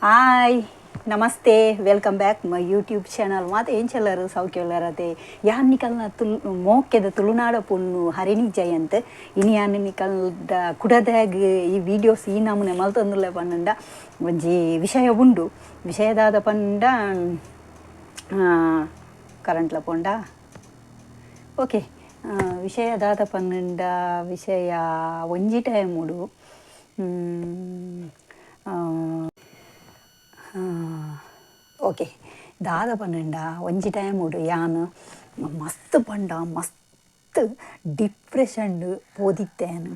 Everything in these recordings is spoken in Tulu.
Hi, namaste, welcome back my YouTube channel. ಮಾತ ಎಂಚೆಲ್ಲರು ಸೌಖ್ಯಲ್ಲರತೆ? ಯಾನ್ ನಿಕಲ್ನ ತುಲ್ ಮೋಕೆದ ತುಳುನಾಡ ಪೊಣ್ಣು ಹರಿಣಿ ಜಯಂತ್. ಇನಿ ಯಾನ್ ನಿಕಲ್ದ ಕುಡದಾಗ ಈ ವಿಡಿಯೋಸ್ ಈ ನಮೂನೆ ಮಲ್ತೊಂದುಲ್ಲ ಪನ್ನಂಡ ಒಂಜಿ ವಿಷಯ ಉಂಡು. ವಿಷಯದಾದ ಪಂಡ ಕರೆಂಟ್ಲ ಪೋಂಡ. ಓಕೆ, ವಿಷಯ ದಾದ ಪನ್ನಂಡ ವಿಷಯ ಒಂಜಿ ಟೈಮುಡು ಓಕೆ, ದಾದ ಪನ್ನಂಡ ಒಂಜಿ ಟೈಮುಡು ಯಾನ್ ಮಸ್ತ್ ಪಂಡ ಮಸ್ತ್ ಡಿಪ್ರೆಷನ್ ಪೋದಿತ್ತೇನು.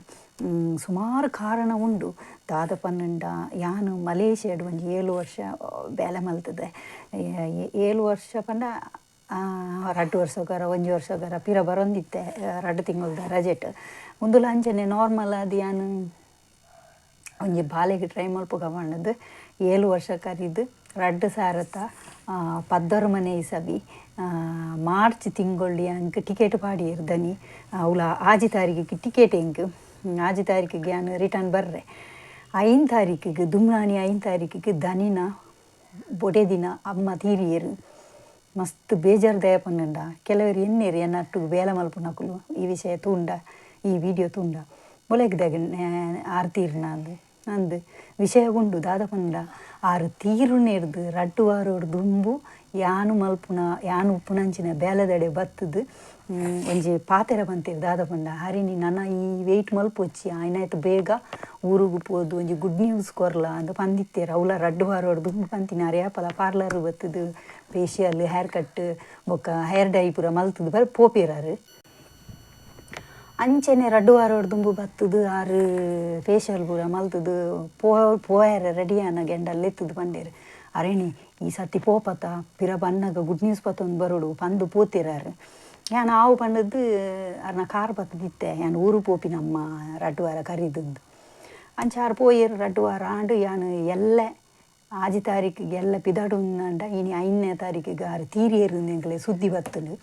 ಸುಮಾರು ಕಾರಣ ಉಂಡು. ದಾದ ಪನ್ನಂಡ ಯಾನ್ ಮಲೇಷ್ಯಾಡ್ ಒಂಜಿ 7 ವರ್ಷ ಬೇಲೆ ಮಲ್ತದೆ. 7 ವರ್ಷ ಪಂಡ 2 ವರ್ಷಗರ 1 ವರ್ಷಗರ ಪಿರ ಬರೊಂದಿತ್ತೆ 2 ತಿಂಗಳ್ದ ರಜೆಟ್. ಉಂದುಲ ಅಂಚನೆ ನಾರ್ಮಲ್ ಆದ್ ಯಾನ್ ಒಂಜಿ ಬಾಲೆಗ್ ಟ್ರೈ ಮಲ್ಪುಗ ಪಂಡದು 7 ವರ್ಷ ಕರಿದು 2 ಸಾರತ 16 ಮನೆ ಇಸವಿ ಮಾರ್ಚ್ ತಿಂಗೊಳ್ಳಿ ಅಂಕ್ ಟಿಕೆಟ್ ಪಾಡಿಯೆರ್ ದನಿ. ಅವ್ಲ 6 ತಾರೀಕಿಗೆ ಟಿಕೆಟ್ ಎಂಕ್ 6 ತಾರೀಕಿಗೆ ಯಾನ್ ರಿಟರ್ನ್ ಬರ್ರೆ. 5 ತಾರೀಕಿಗೆ ದುಮ್ನಾನಿ 5 ತಾರೀಕಿಗೆ ದನಿನ ಬೊಡೆ ದಿನ ಅಮ್ಮ ತೀರಿಯೆರು. ಮಸ್ತ್ ಬೇಜಾರ್ ದಯ ಪನ್ನಂಡ ಕೆಲವರು ಎನ್ನೇರು ಎನ್ನಟ್ಟು ಬೇಲೆ ಮಲ್ಪುನಕುಲು ಈ ವಿಷಯ ತೂಂಡ, ಈ ವಿಡಿಯೋ ತೂಂಡ ಮೊಲೆಗ್ದಾಗ ಆರು ತೀರ್ನ ಅಂದು ಅಂದು ವಿಷಯ ಉಂಡು. ದಾದ ಪಂಡ ಆರು ತೀರುನೇರ್ದು 2 ವಾರೋಡು ದುಂಬು ಯಾನು ಮಲ್ಪುನ ಯಾನು ಉಪ್ಪುನಂಚಿನ ಬೇಲೆದಡೆ ಬತ್ತದು ಒಂಜಿ ಪಾತೆರ ಪಂತೇರು. ದಾದ ಪಂಡ ಹರಿಣಿ ನನ ಈ ವೆಯ್ಟ್ ಮಲ್ಪೊಚ್ಚಿ ಆಯ್ನಾಯ್ತು ಬೇಗ ಊರುಗು ಪೋದು ಒಂಜಿ ಗುಡ್ ನ್ಯೂಸ್ ಕೊರ್ಲ ಅಂದ್ ಪಂದಿತ್ತೇರು. ಅವ್ಲ 2 ವಾರೋಡು ದುಂಬು ಪಂತಿನ ಆರು ಯಾಪಲ ಪಾರ್ಲರ್ ಬತ್ತದು ಫೇಶಿಯಲ್ ಹೇರ್ ಕಟ್ ಬೊಕ್ಕ ಹೇರ್ ಡೈ ಪೂರ ಮಲ್ತದು ಬರ್ ಪೋಪೇರಾರು. ಅಂಚನೆ 2 ವಾರೋಡು ದುಂಬು ಬತ್ತದು ಆರು ಫೇಶಿಯಲ್ ಪೂರ ಮಲ್ತದು ಪೋಯರೆ ರೆಡಿ ಆನ ಗೆಂಡಲ್ಲಿ ಎತ್ತದು ಪಂಡೇರು. ಅರೇಣಿ ಈ ಸತಿ ಪೋಪತ ಪಿರ ಬನ್ನಗ ಗುಡ್ ನ್ಯೂಸ್ ಪತ್ತೊಂದು ಬರೋಡು ಪಂದು ಪೋತಿರಾರು. ಯಾನ್ ಆವು ಪಂಡದ್ದು ಅರ್ನ ಕಾರ್ ಬತ್ತದಿತ್ತೆ ಯಾನ್ ಊರು ಪೋಪಿನಮ್ಮ 2 ವಾರ ಕರಿದಂದು. ಅಂಚ ಆರು ಪೋಯೆರು 2 ವಾರ ಆಂಡು. ಯಾನ್ ಎಲ್ಲ 6 ತಾರೀಕಿಗೆ ಎಲ್ಲ ಪಿದಾಡುಂಡ ಇನಿ 5ನೇ ತಾರೀಕಿಗೆ ಆರು ತೀರಿಯರು ಎಂಕ್ಲೆ ಸುದ್ದಿ ಬತ್ತುಂಡು.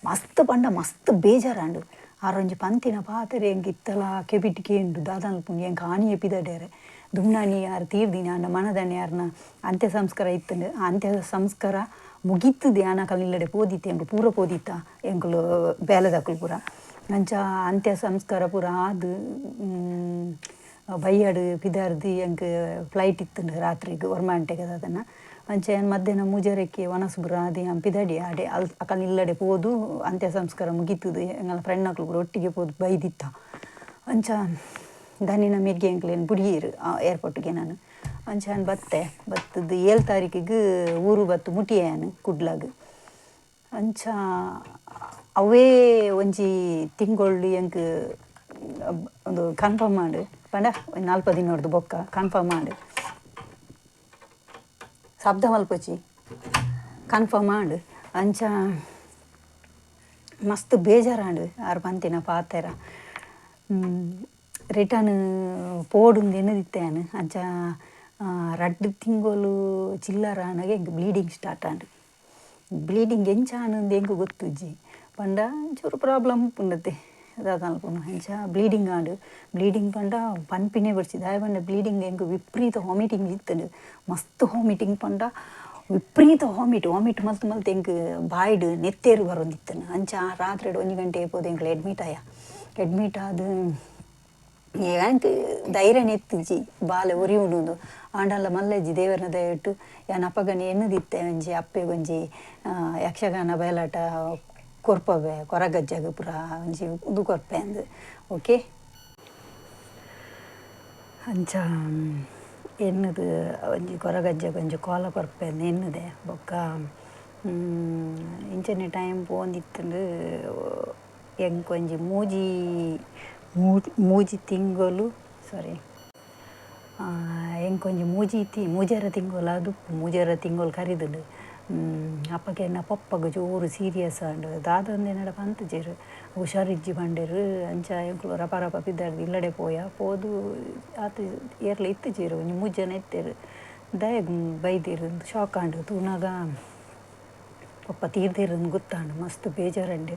ಮಸ್ತ್ ಪಂಡ ಮಸ್ತ್ ಬೇಜಾರಾಂಡು. ಆರೊಂಜಿ ಪಂತಿನ ಪಾತೆರೆ ಎಂಕ್ ಇತ್ತಲ ಕೆಬಿಟ್ ಕೇಂಡು ದಾದನ್ಪುಂಡು ಎಂಕ್ ಆನಿಯೇ ಪಿದಡೇರೆ. ದುಮ್ನಾನಿ ಆರು ತೀರ್ದಿನ ಆಂಡ ಮನದನಿ ಆರ್ನ ಅಂತ್ಯ ಸಂಸ್ಕಾರ ಇತ್ತುಂಡು. ಅಂತ್ಯ ಸಂಸ್ಕಾರ ಮುಗಿತ್ತದು ಯಾನ ಕಲ್ಲಿಲ್ಲಡೆ ಪೋದಿತ್ತೆ ಎಂಕ್ಲು ಪೂರ ಪೋದಿತ್ತ ಎಂಕ್ಲು ಬೇಲೆದಕುಲು ಪೂರ. ಅಂಚ ಅಂತ್ಯ ಸಂಸ್ಕಾರ ಪೂರ ಆದ್ ಬೈಯಾಡು ಪಿದಾರ್ದು ಎಂಕ್ ಫ್ಲೈಟ್ ಇತ್ತುಂಡು ರಾತ್ರಿಗೆ ಒರ್ಮಾಂಟೆಗೆ ಅದನ್ನು. ಅಂಚ ಯಾನ್ ಮಧ್ಯಾಹ್ನ ಮೂಜರಕ್ಕೆ ವನಸುಬುರ ಅದು ಯಾನ್ ಪಿದಾಡಿ ಆಡೆ ಅಲ್ ಅಕಲ್ ಇಲ್ಲಡೆ ಪೋದು ಅಂತ್ಯ ಸಂಸ್ಕಾರ ಮುಗಿತದು ಎಂಗಲ ಫ್ರೆಂಡ್ನಕುಲು ಪೂರ ಒಟ್ಟಿಗೆ ಪೋದು ಬೈದಿತ್ತ. ಅಂಚ ದನಿನ ಮೆಗ್ಗೆ ಎಂಕ್ಲೇನು ಬುಡಿಯೇರು ಏರ್ಪೋರ್ಟ್ಗೆ ನಾನು. ಅಂಚ ಯಾನ್ ಬತ್ತೆ ಬತ್ತದು 7 ತಾರೀಕಿಗೆ ಊರು ಬತ್ತು ಮುಟಿಯೆ ಯಾನ್ ಕುಡ್ಲಾಗ್. ಅಂಚ ಅವೇ ಒಂಜಿ ತಿಂಗೊಳ್ಳು ಎಂಕ್ ಒಂದು ಕನ್ಫರ್ಮ್ ಮಾಡು ಪಂಡ 4 ದಿನೊಡ್ದು ಬೊಕ್ಕ ಕನ್ಫರ್ಮ್ ಮಾಡು ಶಬ್ದ ಮಲ್ಪೊಚ್ಚಿ ಕನ್ಫರ್ಮ್ ಮಾಡು. ಅಂಚ ಮಸ್ತ್ ಬೇಜಾರಾಂಡು ಆರು ಪಂತಿನ ಪಾತೆರ. ರಿಟರ್ನ್ ಪೋಡುಂದು ಎನ್ನದಿತ್ತೆ ಯಾನ್. ಅಂಚ 2 ತಿಂಗೊಲು ಚಿಲ್ಲರ ಆನಗ ಎಂಕ್ ಬ್ಲೀಡಿಂಗ್ ಸ್ಟಾರ್ಟ್ ಆಂಡ್. ಬ್ಲೀಡಿಂಗ್ ಎಂಚ ಆಂಡ್ ಎಂಕ್ ಗೊತ್ತುಜ್ಜಿ ಪಂಡ ಒಂಚೂರು ಪ್ರಾಬ್ಲಮ್ ಉಪ್ಪುಂಡತೆ ದಾದ ಅಂಚ ಬ್ಲೀಡಿಂಗ್ ಆಂಡ್. ಬ್ಲೀಡಿಂಗ್ ಪಂಡ ಪನ್ಪಿನೇ ಬಡ್ಚಿ ದಾಯೆ ಪಂಡ ಬ್ಲೀಡಿಂಗ್ ಎಂಕ್ ವಿಪರೀತ ವಾಮಿಟಿಂಗ್ ಇತ್ತುಂಡು. ಮಸ್ತ್ ವಾಮಿಟಿಂಗ್ ಪಂಡ ವಿಪರೀತ ವಾಮಿಟ್ ವಾಮಿಟ್ ಮಲ್ತು ಮಲ್ತು ಎಂಕ್ ಬಾಯ್ಡ್ ನೆತ್ತೇರು ಬರೊಂದಿತ್ತುಂಡು. ಅಂಚ ರಾತ್ರಿ 1 ಗಂಟೆ ಪೋದು ಎಂಕ್ಲು ಅಡ್ಮಿಟ್ ಆಯ. ಅಡ್ಮಿಟ್ ಆದ್ ಎಂಕ್ ಧೈರ್ಯನೇ ಇತ್ತುಜಿ ಬಾಲೆ ಒರಿಯುಂಡು ಆಂಡಲ ಮಲ್ಲೆಜ್ಜಿ ದೇವರನ ದಯವಿಟ್ಟು ಯಾನ್ ಅಪಗನೆ ಎನ್ನುದಿತ್ತೆ ಒಂಜಿ ಅಪ್ಪೆಗೊಂಜಿ ಯಕ್ಷಗಾನ ಬಯಲಾಟ ಕೊರ್ಪವೆ ಕೊರಗಜ್ಜಗ್ ಪೂರ ಒಂಜಿ ಉಂದು ಕೊರ್ಪೆ ಅಂದ್. ಓಕೆ, ಅಂಚ ಎನ್ನುದು ಒಂಜಿ ಕೊರಗಜ್ಜಗ್ ಒಂಜಿ ಕೋಲ ಕೊರ್ಪೆ ಅಂದ್ ಎನ್ನುದೆ. ಬೊಕ್ಕ ಇಂಚನೆ ಟೈಮ್ ಪೋವೊಂದಿತ್ತುಂಡು. ಎಂಕ್ ಒಂಜಿ ಮೂಜಿ ಮೂಜಿ ತಿಂಗೊಲು ಸಾರಿ ಎಂಕ್ ಒಂಜಿ ಮೂಜರ ತಿಂಗೊಲು ಆದುಪ್ಪು. 3 ತಿಂಗೊಲು ಕರಿದುಂಡು. ಅಪ್ಪಗೆ ಎನ್ನ ಪಪ್ಪಗ್ ಜೋರು ಸೀರಿಯಸ್ ಆಂಡ್. ದಾದಂದು ಎನ್ನಡ ಪಂತುಜೆರ್ ಹುಷಾರಿಜ್ಜಿ ಪಂಡೆರ್. ಅಂಚ ಎಂಕುಲು ರಪ ರಪ ಪಿದಾಡ್ದು ಇಲ್ಲಡೆ ಪೋಯ ಪೋದು ಆತ್ ಏರ್ಲ ಇತ್ತುಜೆರ್ ಒಂಜಿ 3 ಜನ ಇತ್ತೆರ್. ದಾಯೆಗ್ ಬೈದೆರ್ ಶಾಕ್ ಆಂಡ್. ತೂನಗ ಪಪ್ಪ ತೀರ್ದೆರ್ ಗೊತ್ತಾಂಡ್. ಮಸ್ತ್ ಬೇಜಾರಂಡು.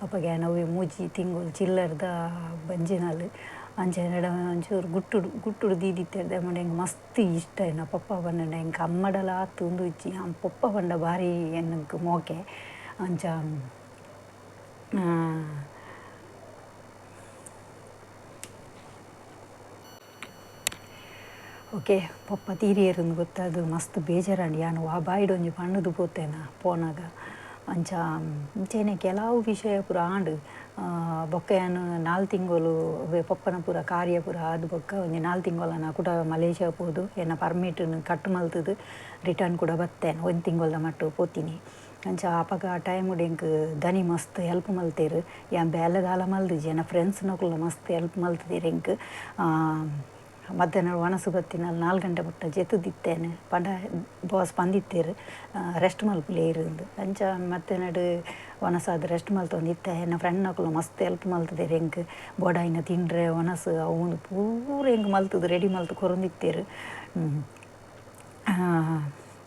ಅಪ್ಪಗೆ ಯಾನ್ ಅವ್ವೆ 3 ತಿಂಗೊಲು ಚಿಲ್ಲರ್ದ ಬಂಜಿನಾಲ್. ಅಂಚ ಎನ್ನಡ ಒಂಚೂರು ಗುಟ್ಟುಡು ಗುಟ್ಟುಡು ದೀದಿತ್ತೆರ್ ದಾಯೆ ಎಂಕ್ ಮಸ್ತ್ ಇಷ್ಟ ಎನ್ನ ಪೊಪ್ಪ ಪಂಡ. ಎಂಕ್ ಅಮ್ಮಡಲ ಆತ್ ಉಂದು ಇಜ್ಜಿ, ಪೊಪ್ಪ ಪಂಡ ಬಾರಿ ಎನಕ್ ಮೋಕೆ. ಅಂಚ ಓಕೆ ಪೊಪ್ಪ ತೀರಿಯೆರುಂದು ಗೊತ್ತಾದ್ ಮಸ್ತ್ ಬೇಜಾರಾಂಡ್. ಯಾನ್ ವಾ ಬಾಯಿಡ್ ಒಂಜಿ ಪಂಡುದು ಪೋತೇನ ಪೋನಾಗ. ಅಂಚ ಇಂಚೆನೆ ಕೆಲವು ವಿಷಯ ಪೂರ ಆಂಡ್. ಬೊಕ್ಕ ಯಾನ್ 4 ತಿಂಗೊಲು ಪೊಪ್ಪನ ಪೂರ ಕಾರ್ಯ ಪೂರ ಆದ್ ಬೊಕ್ಕ ಒಂಜಿ 4 ತಿಂಗೊಲನ ಕುಡ ಮಲೇಷ್ಯಾ ಪೋದು ಎನ್ನ ಪರ್ಮಿಟ್ನ್ ಕಟ್ ಮಲ್ತುದು ರಿಟರ್ನ್ ಕೂಡ ಬತ್ತೇನೆ. 1 ತಿಂಗೊಲ್ದ ಮಟ್ಟು ಪೋತೀನಿ. ಅಂಚ ಅಪಗ ಆ ಟೈಮುಡು ಎಂಕ್ ದನಿ ಮಸ್ತ್ ಹೆಲ್ಪ್ ಮಲ್ತೇರು. ಯಾನ್ ಬೇಲೆ ದಾಲ ಮಲ್ದಿಜಿ, ಎನ್ನ ಫ್ರೆಂಡ್ಸ್ನಕುಲು ಮಸ್ತ್ ಹೆಲ್ಪ್ ಮಲ್ತುದೆರ್ ಎಂಕ್. ಮಧ್ಯಾಹ್ನ ಒಣಸು ಬತ್ತಿನಲ್ಲಿ 4 ಗಂಟೆ ಮುಟ್ಟ ಜೆತ್ತುದಿತ್ತೇನೆ ಪಂಡ ಬಾಸ್ ಪಂದಿತ್ತೇರು ರೆಸ್ಟ್ ಮಲ್ಪುಲೆ ಇರುಂದು. ಅಂಚ ಮಧ್ಯಾಹ್ನಡ್ ಒಣಸಾದ್ ರೆಸ್ಟ್ ಮಲ್ತೊಂದಿತ್ತೆ. ಎನ್ನ ಫ್ರೆಂಡ್ನಕುಲು ಮಸ್ತ್ ಹೆಲ್ಪ್ ಮಲ್ತುದೆರ್ ಎಂಕ್. ಬೋಡಾಯಿನ ತಿಂಡ್ರೆ ಒಣಸು ಅವು ಉಂದು ಪೂರ ಎಂಕ್ ಮಲ್ತುದು ರೆಡಿ ಮಲ್ತು ಕೊರೊಂದಿತ್ತೇರು.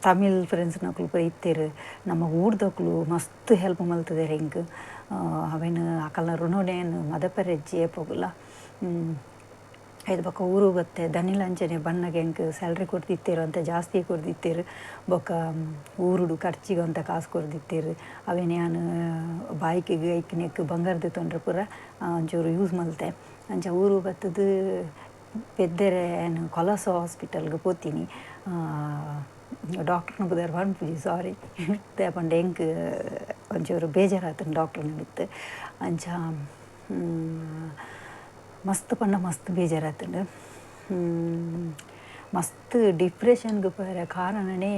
ತಮಿಳ್ ಫ್ರೆಂಡ್ಸ್ನಕುಲು ಪೂರ ಇತ್ತೆರ್. ನಮ್ಮ ಊರ್ದಕುಲು ಮಸ್ತ್ ಹೆಲ್ಪ್ ಮಲ್ತುದೆರ್ ಎಂಕ್. ಅವೆನ್ ಅಕಲ್ನ ಋಣೊನೇನ್ ಮದಪೆರೆಜ್ಜಿ ಏಪೊಗುಲ. ಐದು ಬೊಕ್ಕ ಊರು ಬತ್ತೆ ದನಿಲ ಅಂಚನೆ ಬಣ್ಣಗೆ ಎಂಕ್ ಸ್ಯಾಲ್ರಿ ಕೊರ್ದಿತ್ತೆರ್, ಅಂತೆ ಜಾಸ್ತಿ ಕೊರ್ದಿತ್ತೆರ್. ಬೊಕ್ಕ ಊರುಡು ಖರ್ಚಿಗೆ ಅಂತ ಕಾಸು ಕೊರ್ದಿತ್ತೆರ್. ಅವೆನ್ ಯಾನ್ ಬಾಯ್ಕಿಗ್ ಐಕ್ ನೆಕ್ ಬಂಗಾರ ದೆತೊಂಡ್ರೆ ಪೂರ ಒಂಚೂರು ಯೂಸ್ ಮಲ್ತೆ. ಅಂಚ ಊರು ಬತ್ತದು ಪೆದ್ದೆರೆ ಯಾನ್ ಕೊಲಸ ಹಾಸ್ಪಿಟಲ್ಗೆ ಪೋತೀನಿ. ಡಾಕ್ಟ್ರನ ಪುದರ್ ಪನ್ಪುಜಿ, ಸಾರಿ. ದಾಯೆ ಪಂಡ ಎಂಕ್ ಒಂಚೂರು ಬೇಜಾರಾತುಂಡು ಡಾಕ್ಟ್ರನ ಮಿತ್ತ್. ಅಂಚ ಮಸ್ತ್ ಪಂಡ ಮಸ್ತ್ ಬೇಜಾರಾತುಂಡು. ಮಸ್ತ್ ಡಿಪ್ರೆಷನ್ಗೆ ಪೋಯೆರೆ ಕಾರಣನೇ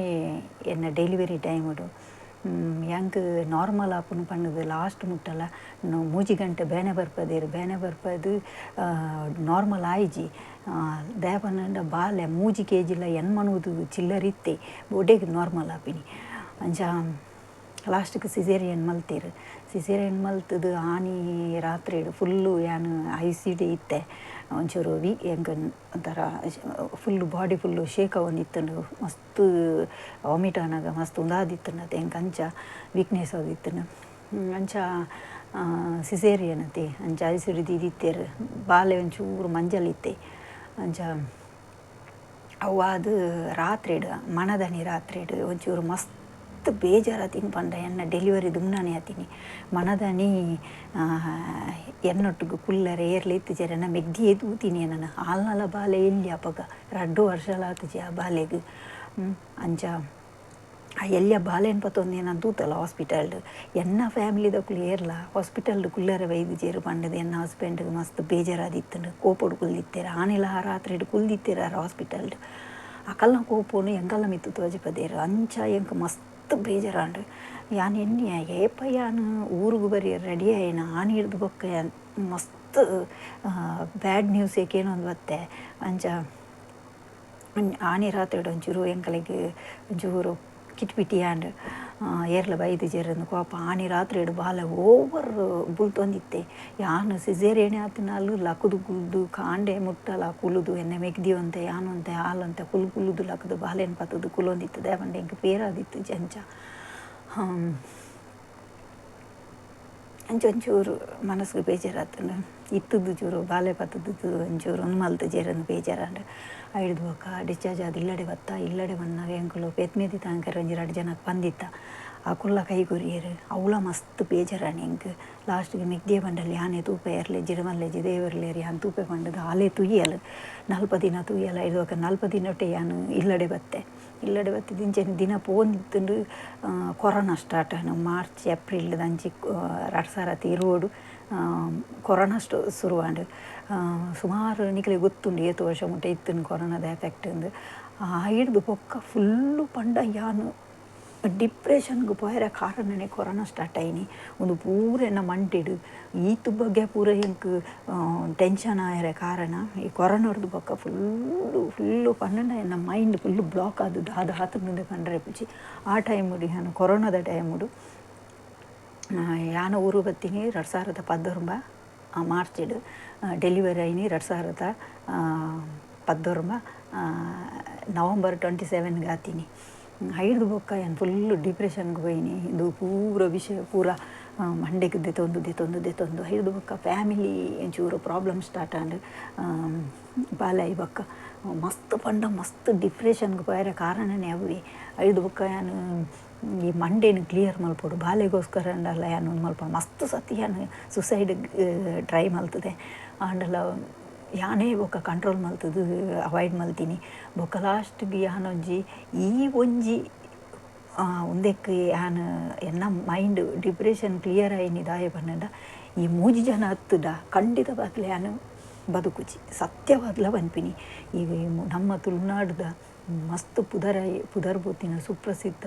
ಎನ್ನ ಡೆಲಿವರಿ ಟೈಮುಡು. ಎಂಕ್ ನಾರ್ಮಲ್ ಆಪುನು ಪಂಡುದು ಲಾಸ್ಟ್ ಮುಟ್ಟಲ 3 ಗಂಟೆ ಬೇನೆ ಬರ್ಪದೇರು, ಬೇನೆ ಬರ್ಪದು ನಾರ್ಮಲ್ ಆಯಿಜಿ. ದಾಯೆ ಪಂಡ ಬಾಲೆ 3 ಕೆಜಿಲ ಎನ್ಮನೂದು ಚಿಲ್ಲರಿತ್ತೆ ಒಡೆಗ್ ನಾರ್ಮಲ್ ಆಪಿನಿ. ಅಂಚ ಲಾಸ್ಟ್ಗೆ ಸಿಸೇರಿಯನ್ ಮಲ್ತೇರು. ಸಿಸೇರಿಯನ್ ಮಲ್ತದು ಆನಿ ರಾತ್ರಿ ಫುಲ್ಲು ಯಾನ್ I C D ಇತ್ತೆ. ಒಂಚೂರು ಎಂಕ್ ಒಂಥರ ಫುಲ್ಲು ಬಾಡಿ ಫುಲ್ಲು ಶೇಕ್ ಆವೊಂದಿತ್ತುಂಡು. ಮಸ್ತ್ ವಾಮಿಟ್ ಆನಾಗ ಮಸ್ತ್ ಉಂದಾದಿತ್ತುಂಡು ಅತೆ ಎಂಕ್. ಅಂಚ ವೀಕ್ನೆಸ್ ಆದಿತ್ತುಂಡು. ಅಂಚ ಸಿಸೇರಿಯನ್ ಅತೆ ಅಂಚ I C D ದೀದಿತ್ತೇರು. ಬಾಲೆ ಒಂಚೂರು ಮಂಜಲ್ ಇತ್ತೆ. ಅಂಚ ಅವು ಆದ್ ರಾತ್ರಿಡ್ ಮನದನಿ ರಾತ್ರಿಡ್ ಒಂಚೂರು ಮಸ್ತ್ ಬೇಜಾರಾತಿನಿ ಪಂಡ ಎನ್ನ ಡೆಲಿವರಿ ದುಮ್ನಾನೆ ಆತೀನಿ. ಮನದನಿ ಎನ್ನೊಟ್ಟುಗು ಕುಲ್ಲರೆ ಏರ್ಲ ಇತ್ತಿಜೆರ್, ಎನ್ನ ಮೆಗ್ದಿಯೇ ತೂತೀನಿ ಎನ್ನನ. ಆಲ್ನಲ ಬಾಲೆ ಎಲ್ಲಿ ಅಪಗ 2 ವರ್ಷಲ ಆತುಜಿ ಆ ಬಾಲೆಗ್. ಅಂಚ ಆ ಎಲ್ಯ ಬಾಲೆನ್ ಪತ್ತೊಂದು ಎನ್ನ ತೂತಲ್ಲ ಹಾಸ್ಪಿಟಲ್ಡ್. ಎನ್ನ ಫ್ಯಾಮಿಲಿದಕುಲು ಏರ್ಲ ಹಾಸ್ಪಿಟಲ್ಡ್ ಕುಲ್ಲರೆ ಬೈದಿಜೆರ್ ಪಂಡದು ಎನ್ನ ಹಸ್ಬೆಂಡ್ಗೆ ಮಸ್ತ್ ಬೇಜಾರಾದಿತ್ತುಂಡು. ಕೋಪೊಡು ಕುಲ್ದಿತ್ತೆರ್. ಆನಿಲ ರಾತ್ರಿಡ್ ಕುಲ್ದಿತ್ತೆರ್ ಆರ್ ಹಾಸ್ಪಿಟಲ್ಡ್. ಅಕಲ್ನ ಕೋಪೊನು ಎಂಕಲ್ನ ಮಿತ್ತ್ ತೋಜಿಪದೇರು. ಅಂಚ ಎಂಕ್ ಮಸ್ತ್ ಬೇಜಾರಾಂಡ್. ಯಾನ್ ಎನ್ನಿಯ ಏಪ ಯಾನ್ ಊರುಗು ಬರಿಯೆರ್ ರೆಡಿ ಆಯಿನ ಆನಿ ಹಿಡ್ದು ಬೊಕ್ಕ ಯಾನ್ ಮಸ್ತ್ ಬ್ಯಾಡ್ ನ್ಯೂಸ್ ಏಕೇನೊಂದು ಬತ್ತೆ. ಅಂಚ ಆನಿ ರಾತ್ರಿಡ್ ಒಂಚೂರು ಎಂಕಲೆಗ್ ಒಂಚೂರು ಕಿಟ್ಪಿಟಿ ಆಂಡ್. ಏರ್ಲ ಬೈದಿಜೆರ್ ಕೋಪ. ಆನಿ ರಾತ್ರಿಡ್ ಬಾಲೆ ಓವರ್ ಬುಲ್ತೊಂದಿತ್ತೆ. ಯಾನ್ ಸಿಸೇರಿಯನ್ ಆತಿನಾಲ್ ಲಕುದು ಕುಲ್ದು ಕಾಂಡೆ ಮುಟ್ಟಲ ಕುಲುದು ಎನ್ನ ಮೆಗ್ದಿ ಒಂತೆ ಯಾನ್ ಒಂತೆ ಆಲಂತೆ ಕುಲು ಕುಲುದು ಲಕುದು ಬಾಲೆನ್ ಪತ್ತುದು ಕುಲೊಂದಿತ್ತು. ದಾಯೆ ಪಂಡ ಎಂಕ್ ಪೇರಾದಿತ್ತುಜಿ. ಅಂಚ ಅಂಚ ಒಂಚೂರು ಮನಸ್ಸಿಗೆ ಬೇಜಾರಾತುಂಡು. ಇತ್ತುದು ಚೂರು ಬಾಲೆ ಪತ್ತುದು ಒಂಚೂರು ಉಂದು ಮಲ್ತುಜೆರ್ ಬೇಜಾರಾಂಡ್. ಐಡ್ದು ಬೊಕ್ಕ ಡಿಸ್ಚಾರ್ಜ್ ಆದ್ ಇಲ್ಲಡೆ ಬತ್ತ. ಇಲ್ಲಡೆ ಬನ್ನಗ ಎಂಕುಲು ಪೆದ್ಮೆದಿ ತಾಂಕರ ಒಂಜಿ 2 ಜನಕ್ ಪಂದಿತ್ತ. ಅಕುಲ್ಲ ಕೈ ಕೊರಿಯೆರ್. ಅವ್ಲ ಮಸ್ತ್ ಬೇಜಾರಾಂಡ್ ಎಂಕ್. ಲಾಸ್ಟ್ಗೆ ಮೆಗ್ದಿಯ ಪಂಡಲ್ ಯಾನೇ ತೂಪೆ ಏರ್ಲೆ ಜಿಡಮಲ್ಲೆಜಿ ದೇವರ್ಲೇರ್ ಯಾನ್ ತೂಪೆ ಪಂಡದು ಆಲೇ ತೂಯಲ್. 40 ದಿನ ತೂಯಲ್. ಐಡ್ದು ಬೊಕ್ಕ 40 ದಿನೊಟ್ಟೆ ಯಾನ್ ಇಲ್ಲಡೆ ಬತ್ತೆ. ಇಲ್ಲಡೆ ಬತ್ತಿದ್ ಇಂಚೆನೆ ದಿನ ಪೋಂದಿತ್ತುಂಡು. ಕೊರೋನಾ ಸ್ಟಾರ್ಟ್ ಆಂಡ್ ಮಾರ್ಚ್ ಏಪ್ರಿಲ್ ದಂಚಿ 2020 ಕೊರೋನಾ ಶುರುವಾಂಡ್. ಸುಮಾರು ನಿಕಲೆಗ್ ಗೊತ್ತುಂಡು ಏತ್ ವರ್ಷ ಮುಟ್ಟ ಇತ್ತುಂಡು ಕೊರೋನಾದ ಎಫೆಕ್ಟ್ ಇಂದು. ಐಡ್ದು ಬೊಕ್ಕ ಫುಲ್ಲು ಪಂಡ ಯಾನ್ ಡಿಪ್ರೆಷನ್ಗೆ ಪೋಯೆರೆ ಕಾರಣನೇ ಕೊರೋನಾ ಸ್ಟಾರ್ಟ್ ಆಯಿನಿ. ಉಂದು ಪೂರ ಎನ್ನ ಮಂಟಿಡ್ ಈತ್ ಬಗ್ಗೆ ಪೂರ ಎಂಕ್ ಟೆನ್ಷನ್ ಆಯೆರೆ ಕಾರಣ ಈ ಕೊರೋನಾರ್ದು ಬೊಕ್ಕ ಫುಲ್ಲು ಫುಲ್ಲು ಪಂಡ ಎನ್ನ ಮೈಂಡ್ ಫುಲ್ಲು ಬ್ಲಾಕ್ ಆದ್ ದಾದ ಆತುಂಡು ಪಂಡ್ರೆ ಪುಜಿ. ಆ ಟೈಮುಡು ಯಾನ್ ಕೊರೋನಾದ ಟೈಮುಡು ಯಾನ್ ಊರು ಬತ್ತೀನಿ 2019 ಮಾರ್ಚಿಡ್. Delivery ಆಯಿನಿ 2019 November 27 ಆತೀನಿ. ಐಡ್ದು ಬೊಕ್ಕ ಯಾನ್ ಫುಲ್ಲು ಡಿಪ್ರೆಷನ್ಗೆ ಪೋಯಿನಿ. ಇಂದು ಪೂರ ವಿಷಯ ಪೂರ ಮಂಡೆಗ್ ದೆತೊಂದು ದೆತೊಂದು ದೆತೊಂದು ಐರ್ದ್ ಬೊಕ್ಕ ಫ್ಯಾಮಿಲಿ ಒಂಚೂರು ಪ್ರಾಬ್ಲಮ್ ಸ್ಟಾರ್ಟ್ ಆಂಡ್. ಬಾಲೆ ಆಯಿ ಬೊಕ್ಕ ಮಸ್ತ್ ಪಂಡ ಮಸ್ತ್ ಡಿಪ್ರೆಷನ್ಗೆ ಪೋಯೆರೆ ಕಾರಣನೇ ಅವ್ವೆ. ಐರ್ದ್ ಬೊಕ್ಕ ಯಾನ್ ಈ ಮಂಡೆನ್ ಕ್ಲಿಯರ್ ಮಲ್ಪೊಡು, ಬಾಲೆಗೋಸ್ಕರ ಅಂಡಲ ಯಾನ್ ಉಂದು ಮಲ್ಪೊಡು. ಮಸ್ತ್ ಸತಿ ಯಾನ್ ಸುಸೈಡ್ ಟ್ರೈ ಮಲ್ತದೆ, ಆಂಡಲ ಯಾನೇ ಬೊಕ್ಕ ಕಂಟ್ರೋಲ್ ಮಲ್ತದು ಅವಾಯ್ಡ್ ಮಲ್ತೀನಿ. ಬೊಕ್ಕ ಲಾಸ್ಟ್ಗೆ ಯಾನೊಂಜಿ ಈ ಒಂಜಿ ಉಂದೆಕ್ ಯಾನ್ ಎನ್ನ mind depression clear ಆಯಿನಿ ದಾಯೆ ಪನ್ನಂಡ ಈ ಮೂಜಿ ಜನ ಅತ್ತುಡ ಖಂಡಿತವಾಗ್ಲೂ ಯಾನ್ ಬದುಕುಜಿ, ಸತ್ಯವಾದ್ಲ ಪನ್ಪಿನಿ. ಈಗ ನಮ್ಮ ತುಳುನಾಡ್ದ ಮಸ್ತ್ ಪುದರ್ ಪೋತಿನ ಸುಪ್ರಸಿದ್ಧ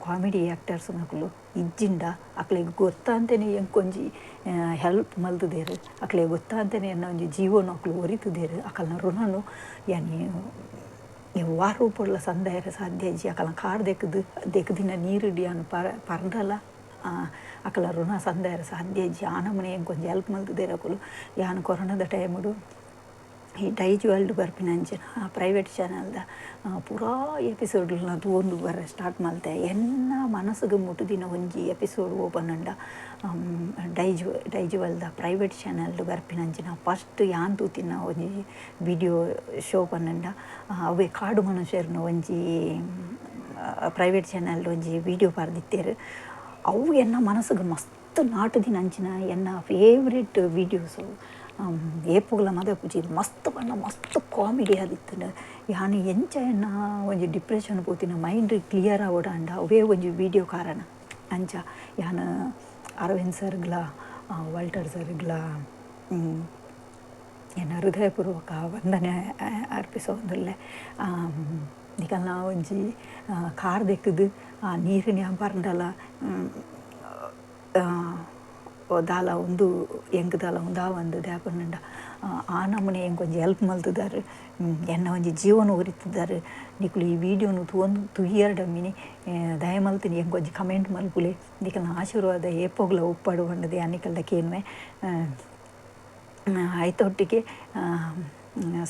ಕಾಮಿಡಿ ಆ್ಯಕ್ಟರ್ಸ್ ನಕುಲು ಇಜ್ಜಿಂಡ ಅಕ್ಲೆಗ್ ಗೊತ್ತಾಂತೆನೆ ಎಂಕೊಂಜಿ ಹೆಲ್ಪ್ ಮಲ್ತುದೆರ್, ಅಕ್ಲೆಗ್ ಗೊತ್ತಾಂತೆನೆ ಎನ್ನ ಒಂಜಿ ಜೀವನ ಅಕ್ಲು ಒರಿತುದೆರ್. ಅಕಲ್ನ ಋಣನು ಯಾನ್ ವಾ ರೂಪೊಡ್ಲ ಸಂದಾಯೆರೆ ಸಾಧ್ಯ ಇಜ್ಜಿ. ಅಕಲ್ನ ಕಾರ್ ದೆಕ್ದ್ ದೆಕ್ದಿನ ನೀರುಡು ಯಾನ್ ಪರ್ಂಡಲ ಅಕಲ್ನ ಋಣ ಸಂದಾಯೆರೆ ಸಾಧ್ಯ ಇಜ್ಜಿ. ಆ ನಮೂನೆ ಎಂಕೊಂಜಿ ಹೆಲ್ಪ್ ಮಲ್ತುದೆರ್ ಅಕುಲು. ಯಾನ್ ಕೊರೋನಾದ ಟೈಮುಡು ಈ ಡೈಜ್ ವರ್ಲ್ಡ್ ಬರ್ಪಿನಂಚಿನ ಪ್ರೈವೇಟ್ ಚಾನೆಲ್ದ ಪೂರಾ ಎಪಿಸೋಡ್ಲನ್ನ ತೂವೊಂದು ಬರ ಸ್ಟಾರ್ಟ್ ಮಲ್ತೆ. ಎನ್ನ ಮನಸ್ಸುಗು ಮುಟ್ಟುದಿನ ಒಂಜಿ ಎಪಿಸೋಡ್ ಓಪನ್ ಡೈಜ್ ಡೈಜ್ ವರ್ಲ್ಡ್ದ ಪ್ರೈವೇಟ್ ಚಾನೆಲ್ಡ್ ಬರ್ಪಿನಂಚಿನ ಫಸ್ಟ್ ಯಾನ್ ತೂತಿನ ಒಂಜಿ ವಿಡಿಯೋ ಶೋ ಪನ್ನಂಡ ಅವೇ ಕಾಡು ಮನುಷ್ಯರ್ನ ಒಂಜಿ ಪ್ರೈವೇಟ್ ಚಾನೆಲ್ಡ್ ಒಂಜಿ ವಿಡಿಯೋ ಪಾರ್ದಿತ್ತೆರ್. ಅವು ಎನ್ನ ಮನಸ್ಸುಗು ಮಸ್ತ್ ನಾಟುದಿನಂಚಿನ ಎನ್ನ ಫೇವ್ರೇಟ್ ವಿಡಿಯೋಸು. ಏಪುಗ್ಲ ಮದಪುಜಿ, ಮಸ್ತ್ ಪಂಡ ಮಸ್ತ್ ಕಾಮಿಡಿ ಆದಿತ್ತುಂಡು. ಯಾನ್ ಎಂಚ ಎನ್ನ ಒಂಜಿ ಡಿಪ್ರೆಷನ್ ಪೋತಿನ ಮೈಂಡ್ ಕ್ಲಿಯರ್ ಆವೊಡಾಂಡ ಅವೇ ಒಂಜಿ ವಿಡಿಯೋ ಕಾರಣ. ಅಂಚ ಯಾನ್ ಅರವಿಂದ್ ಸರ್ಗ್ಲ ವಾಲ್ಟರ್ ಸರ್ಗ್ಲ ಎನ್ನ ಹೃದಯಪೂರ್ವಕ ವಂದನೆ ಅರ್ಪಿಸೊಂದುಲ್ಲೆ. ನಿಕಲ್ನ ಒಂಜಿ ಕಾರ್ ದೆಕ್ಕುದು ಆ ನೀರಿನ ಪರ್ಂಡಲ ದಾಲ ಉಂದು ಎಂಕ್ ದಾಲ ಉಂದಾವಂದ್ ದಾಯೆ ಆ ನಮೂನೆ ಎಂಕ್ ಒಂಜಿ ಹೆಲ್ಪ್ ಮಲ್ತುದಾರ್, ಎನ್ನ ಒಂಜಿ ಜೀವನ ಒರಿತುದಾರ್. ನಿಕುಲು ಈ ವಿಡಿಯೋನು ತೂವೊಂದು ತೂಯರ್ಡ ಮಿನಿ ದಯ ಮಲ್ತಿನಿ ಎಂಕ್ ಒಂಜಿ ಕಮೆಂಟ್ ಮಲ್ಪುಲೆ. ನಿಕಲ್ನ ಆಶೀರ್ವಾದ ಏಪೊಗ್ಲ ಉಪ್ಪಡು ಪಂಡುದು ಯಾನ್ ನಿಕಲ್ಡ ಕೇನುವೆ. ಐತ ಒಟ್ಟಿಗೆ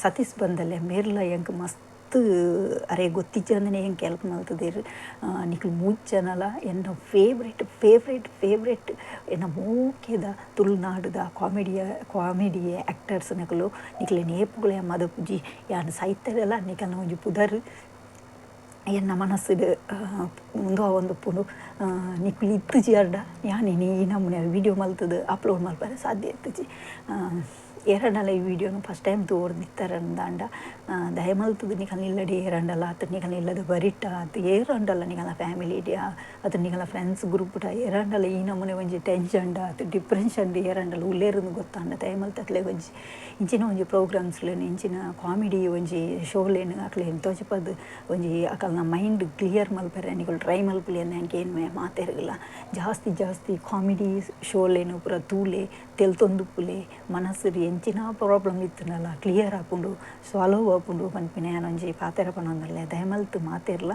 ಸತೀಶ್ ಬಂದಲೆ ಮೇರ್ಲ ಎಂಕ್ ಮಸ್ತ್ ಅರೆ ಗೊತ್ತಿಜ್ಜಂದನೆ ಎಂಕ್ ಹೆಲ್ಪ್ ಮಲ್ತುದೆರ್. ನಿಕುಲು ಮೂಜಿ ಜನಲ ಎನ್ನ favourite favourite favourite ಎನ್ನ ಮೋಕೆದ ತುಳುನಾಡುದ ಕಾಮಿಡಿ ಆ್ಯಕ್ಟರ್ಸ್ ನಕುಲು. ನಿಕ್ಲೆನ ಏಪುಗ್ಲ ಮದಪುಜಿ. ಯಾನ್ ಸೈತೆರೆಲ ನಿಕಲ್ನ ಒಂಜಿ ಪುದರ್ ಎನ್ನ ಮನಸ್ಸುಡು ಉಂದು ಆವೊಂದುಪ್ಪುಂಡು. ನಿಕುಲು ಇತ್ತುಜಿ ಅರ್ಡ ಯಾನ್ ಇನಿ ಈ ನಮೂನೆ ವಿಡಿಯೋ ಮಲ್ತುದು ಅಪ್ಲೋಡ್ ಮಲ್ಪರೆ ಸಾಧ್ಯ ಇತ್ತುಜಿ. ಏರಂಡಲ ಈ ವಿಡಿಯೋನು ಫಸ್ಟ್ ಟೈಮ್ ತೂವೊಂದಿತ್ತರಂದಾಂಡ ದಯ ಮಲ್ತುದು ನಿಕಲ್ನ ಇಲ್ಲಡೆ ಏರಂಡಲ ಅತ್ ನಿಕಲ್ನ ಇಲ್ಲದ ಬರಿಟ ಅತ್ ಏರಂಡಲ ನಿಕಲ್ನ ಫ್ಯಾಮಿಲಿ ಅತ್ ನಿಕಲ್ನ ಫ್ರೆಂಡ್ಸ್ ಗ್ರೂಪ್ಡ ಏರಂಡಲ ಈ ನಮೂನೆ ಒಂಜಿ ಟೆನ್ಷನ್ ಅತ್ ಡಿಪ್ರೆಷನ್ ಏರಂಡಲ ಉಲ್ಲೇರುಂದು ಗೊತ್ತಾಂಡ ದಯ ಮಲ್ತ್ ಅಕ್ಲೆಗ್ ಒಂಜಿ ಇಂಚಿನ ಒಂಜಿ ಪ್ರೋಗ್ರಾಮ್ಸ್ಲೆನ್ ಇಂಚಿನ ಕಾಮಿಡಿ ಒಂಜಿ ಶೋಲೆನ್ ಅಕ್ಲೆನ್ ತೋಜಿಪದ್ ಒಂಜಿ ಅಕಲ್ನ ಮೈಂಡ್ ಕ್ಲಿಯರ್ ಮಲ್ಪರೆ ನಿಕುಲು ಟ್ರೈ ಮಲ್ಪುಲೆ ಅಂದ್ ಕೇನ್ವೆ. ಮಾತೆರ್ಗ್ಲ ಜಾಸ್ತಿ ಜಾಸ್ತಿ ಕಾಮಿಡಿ ಶೋಲೆನ್ ಪೂರ ತೂಲೆ, ತೆಲ್ತೊಂದುಪ್ಪುಲೆ. ಮನಸ್ಸುಡು ಎಂಚಿನ ಪ್ರಾಬ್ಲಮ್ ಇತ್ತುಂಡಲ ಕ್ಲಿಯರ್ ಆಪುಂಡು, ಸಾಲ್ವ್ ಆಪುಂಡು ಪನ್ಪಿನ ಯಾನ್ ಒಂಜಿ ಪಾತೆರ ಪನೊಂದುಲ್ಲೆ. ದಯಮಲ್ತ್ ಮಾತೆರ್ಲ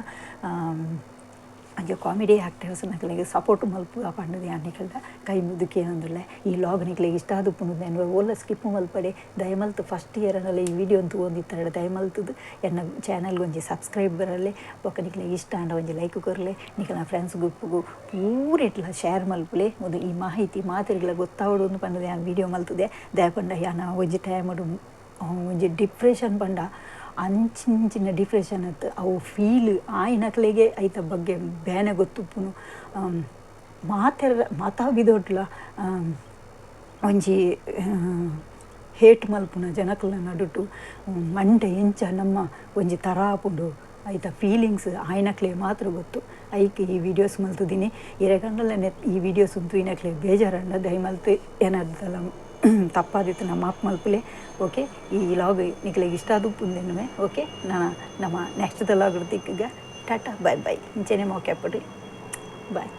ಅಂಚ ಕಾಮಿಡಿ ಆ್ಯಕ್ಟರ್ಸ್ ನಕಲೆಗ್ ಸಪೋರ್ಟ್ ಮಲ್ಪುಗ ಪಂಡುದು ಯಾನ್ ನಿಕಲ್ಡ ಕೈ ಮುಗಿದು ಕೇನೊಂದುಲ್ಲೆ. ಈ ಲಾಗ್ ನಿಕ್ಲೆಗ್ ಇಷ್ಟ ಆದುಪ್ಪುಂಡು ದಾನ್ ಓಲ ಸ್ಕಿಪ್ ಮಲ್ಪಡೆ. ದಯಮಲ್ತ್ ಫಸ್ಟ್ ಇಯರ್ನಲ್ಲ ಈ ವಿಡಿಯೋ ತೂವೊಂದಿತ್ತಡ ದಯಮಲ್ತುದು ಎನ್ನ ಚಾನೆಲ್ಗ್ ಒಂಜಿ ಸಬ್ಸ್ಕ್ರೈಬ್ ಬರಲೆ, ಬೊಕ್ಕ ನಿಕ್ಲೆಗ್ ಇಷ್ಟ ಆಂಡ ಒಂಜಿ ಲೈಕ್ ಕೊರ್ಲೆ, ನಿಕಲ್ನ ಫ್ರೆಂಡ್ಸ್ ಗ್ರೂಪ್ಗು ಪೂರೆಟ್ಲ ಶೇರ್ ಮಲ್ಪುಲೆ. ಉಂದು ಈ ಮಾಹಿತಿ ಮಾತೆರ್ಗ್ಲ ಗೊತ್ತಾವೊಡು ಅಂದ್ ಪಂಡುದು ಯಾನ್ ವಿಡಿಯೋ ಮಲ್ತುದೆ. ದಾಯೆ ಪಂಡ ಯಾನ್ ಒಂಜಿ ಟೈಮುಡು ಒಂಜಿ ಡಿಪ್ರೆಷನ್ ಪಂಡ ಅಂಚಿಂಚಿನ ಡಿಪ್ರೆಷನ್ ಅತ್ ಅವು ಫೀಲ್ ಆಯಿನಕ್ಲೆಗೆ ಐತ ಬಗ್ಗೆ ಬೇನೆ ಗೊತ್ತುಪ್ಪುನು. ಮಾತೆರ್ ಮಾತಾ ವಿಧೊಟ್ಲ ಒಂಜಿ ಹೇಟ್ ಮಲ್ಪುನ ಜನಕುಲ್ನ ನಡುಟು ಮಂಡೆ ಎಂಚ ನಮ್ಮ ಒಂಜಿ ತರ ಆಪುಂಡು ಐತ ಫೀಲಿಂಗ್ಸ್ ಆಯಿನಕ್ಲೆ ಮಾತ್ರ ಗೊತ್ತು. ಐಕ್ ಈ ವಿಡಿಯೋಸ್ ಮಲ್ತುದಿನಿ. ಇರೆಗಂಡಲ ಈ ವಿಡಿಯೋಸ್ ತೂಯಿನಕ್ಲೆ ಬೇಜಾರಂಡ ದಯಮಲ್ತ್ ಏನಾದಲ ತಪ್ಪಾದಿತ್ತು ನಮ್ಮ ಮಾಪ್ ಮಲ್ಪುಲೆ. ಓಕೆ, ಈ ಲಾಗ್ ನಿಕ್ಲೆಗ್ ಇಷ್ಟ ಆದುಪ್ಪುಂದೆನ್ನುವೆ. ಓಕೆ, ನಮ್ಮ ನೆಕ್ಸ್ಟ್ ಲಾಗ್ ತಿಕ್ಕುಗ. Tata, bye bye. ಇಂಚೆನೆ ಮೋಕೆ ಅಪ್ಪುಡು. ಬಾಯ್.